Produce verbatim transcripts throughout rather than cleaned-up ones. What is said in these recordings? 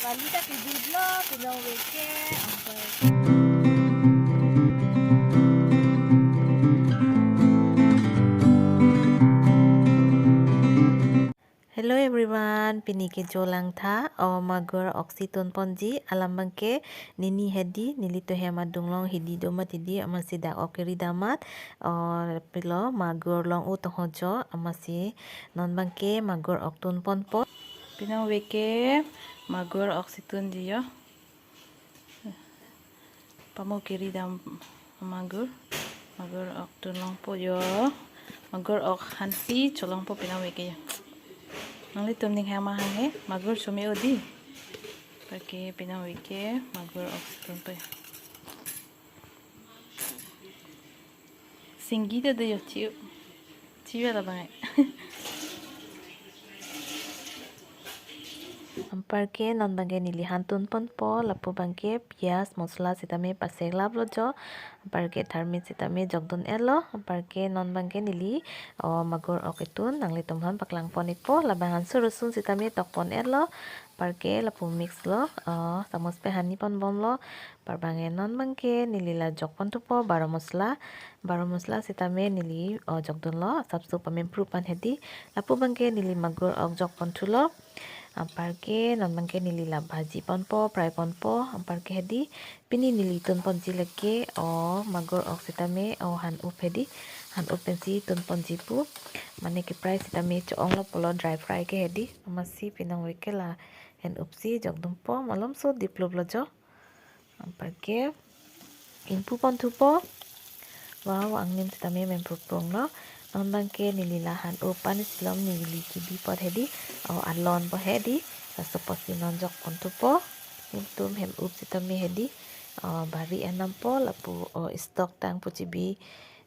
Diwali ta kejutlo, pinong veke, anpar. Hello everyone, pini kejo langtha, o magur oksi tunponji, alam abangke nini hedi, nelitum hem adunglong hedi domat hedi, amatsi dak ok keri damat, o pilo magur long-o tohojo, amatsi non abangke magur ok tunponpo. Pinong veke magur oksi tunji yo. Pamo keri dam magur. Magur ok tunlongpo yo. Magur ok hansi cholongpo pinong veke yo. Nanglitum ning hang ma hang he. Magur sumi odi. Anparke pinong veke magur ok tunpo yo. Singgi ta do yo, chiu. Chiu labang ai. Anparke non abangke neli han tunponpo, lapu abangke piyaj, mosla sitame pasek laplo jo. Anparke tharmit sitame jokdun etlo. Anparke non abangke neli, o, magur ok ketun, nanglitum aphan paklangpon ikpo, labang han suru sun sitame tokpon etlo. Anparke lapu mix lo, o, samus pen hani ponbomlo. Anpar abangke non abangke neli la jokpon thupo baro mosla. Baro mosla sitame neli, o, jokdunlo, asapso pamempru aphan hedi. Lapu abangke neli magur ok jokpon thulo. Anparke non abangke neli la bhaji ponpo, fry ponpo. Anparke hedi, pini neli tunponji lake, o, magur ok sitame, o, han up hedi. Han up pensi tunponji pu. Mane ke-fry sitame cho-onglo pulo, dry fry ke hedi. Amatsi pinong veke la han up si jokdunpo, malomso diploplo jo. Anparke ingpu pon thupo. Wow, angnim sitame mempru prunglo. Non abangke neli la han up an silom neli kebi apot hedi. O, alon po hedi. Laso apotsi non jokpon thupo. Nelitum hem up sitame hedi, o, bari enampo lapu, o, stock tang pu chibi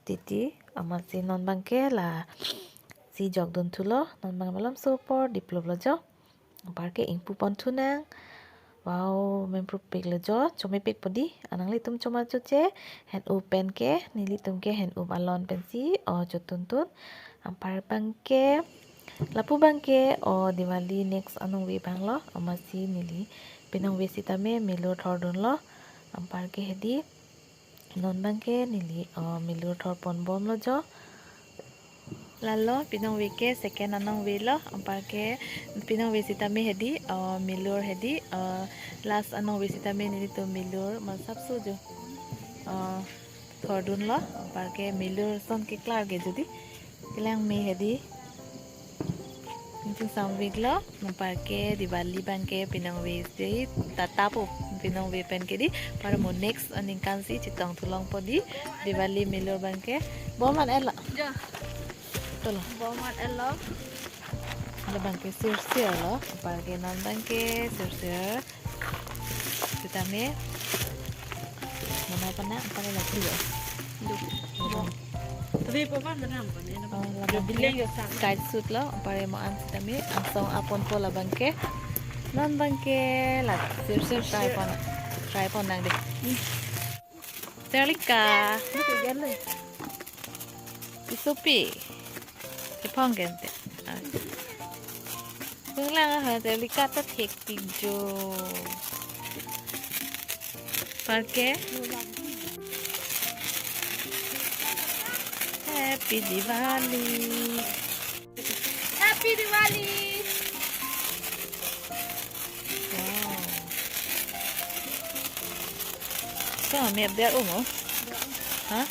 titi. Amatsi non abangke lasi jokdun thulo. Non abang malomso apor diploplo jo. Anparke ingpu pon thunang. Wow, mempru piklo jo, chomepik po di. Anang nelitum choma choche, han up pen ke, nelitum ke han up alon pensi, o, chotuntun. Anpar abangke, lapu abangke, o, Diwali next anong ve abanglo, amatsi neli pinong ve sitame milur thordunlo. Anparke hedi, non abangke neli, o, milur thorponbomlo jo. Lalo, pinong veke second anong velo, anparke pinong ve sitame hedi, o, milur hedi, o, last anong ve sitame nelitum milur, masapso jo, o, thordunlo, anparke milur ason keklar ke jodi, kelang me hedi. Nelitum samviklo. Anparke Diwali abangke pinong ve si tata po, pinong ve pen ke di. Anpar mo next aningkan si chetong thulongpo di Diwali milur abangke. Bom an etlo. Jo. Tolo. Bom an etlo. Labangke sirsir lo. Anparke non abangke sirsir. Sitame. Mana pana anpar la kiri. Duh. Bom. Tapi papa mana apa ni? Oh, labangke bileng yo sa. Sky suit lo, anpar mo an sitame, angsong aponpo labangke. Non abangke la, sirsir try pon, try pon nang dei. Terlika. Isupi. Ipong gente. Penglang ha, Terlika ta thekpik jo. Anparke. Happy Diwali. Happy Diwali. Wow. Sa mep der umo? Ha?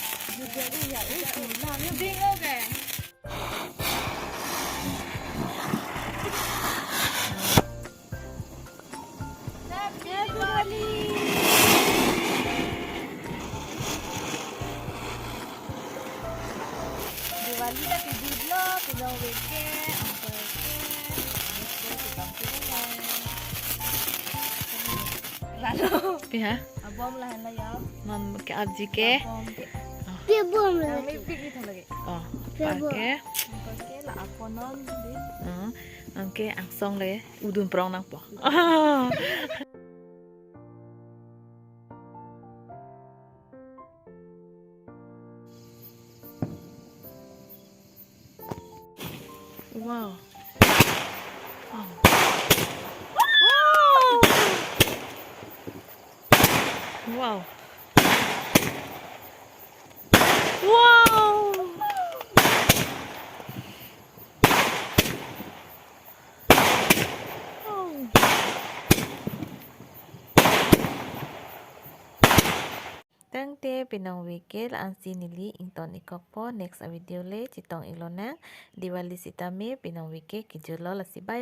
Bingo ke? Happy Diwali! Diwali ta kejutlo, pinong veke, anparke, anparke, anparke. Lalo. Pi ha? Abom lahenlo ya. Non ke-apji ke. Abom ke. Oh. Pi bom la. Nang mepik ni thalage. Oh. Pi bom. Anparke. Anparke la aponon di. Hmm. Anke angsong le udun prong nangpo. Wow. Wow. Wow. Wow. Wow. Wow. Tangte pinong weekend ansi neli ington-ik kokpo, next a video le chetong-ik lonang. Diwali sitame pinong weekend kejut lo, lasi bye.